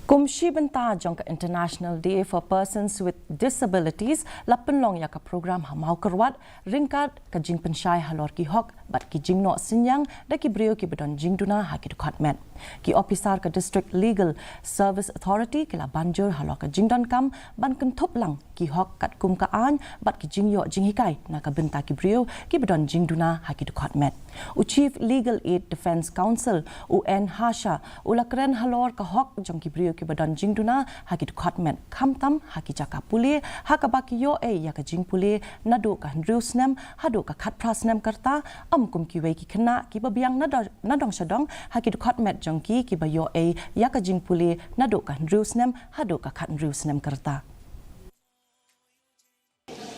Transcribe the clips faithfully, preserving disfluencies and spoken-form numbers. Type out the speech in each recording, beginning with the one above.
Kum shi bynta jong ka International Day for Persons with Disabilities, la pynlong ïa ka program ha Mawkyrwat ryngkat ka jingpynshai halor ki hok bad ki jingnoh synñiang da ki briew kiba don jingduna ha ki dkhot met. Ki ophisar ka District Legal Service Authority ki la ban jur halor ka jingdonkam ban kynthup lang ki hok katkum ka aiñ bad ki jingïoh jinghikai na ka bynta ki briew kiba don jingduna ha ki dkhot met. U Chief Legal Aid Defence Counsel, u N Harsha, u la kren halor ka hok jong ki briew kiba don jingduna ha ki dkhot met, khamtam ha ki jaka pule, ha kaba ki ïoh ei ïa ka jingpule naduh ka hynriew snem haduh ka khatphra snem ka rta, ym kum kiwei ki khynnah kiba biang na do-, na dong sha dong ha ki dkhot met jong ki kiba ïoh ei ïa ka jingpule naduh ka hynriew snem haduh ka khathynriew snem ka rta.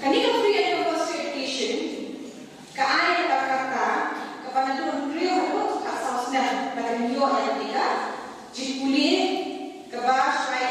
Kane ka free and compulsory education ka ai ïa ka rta kaba naduh hynriew haduh khatsaw snem ba kan ïoh ïa ka jingpule kaba shai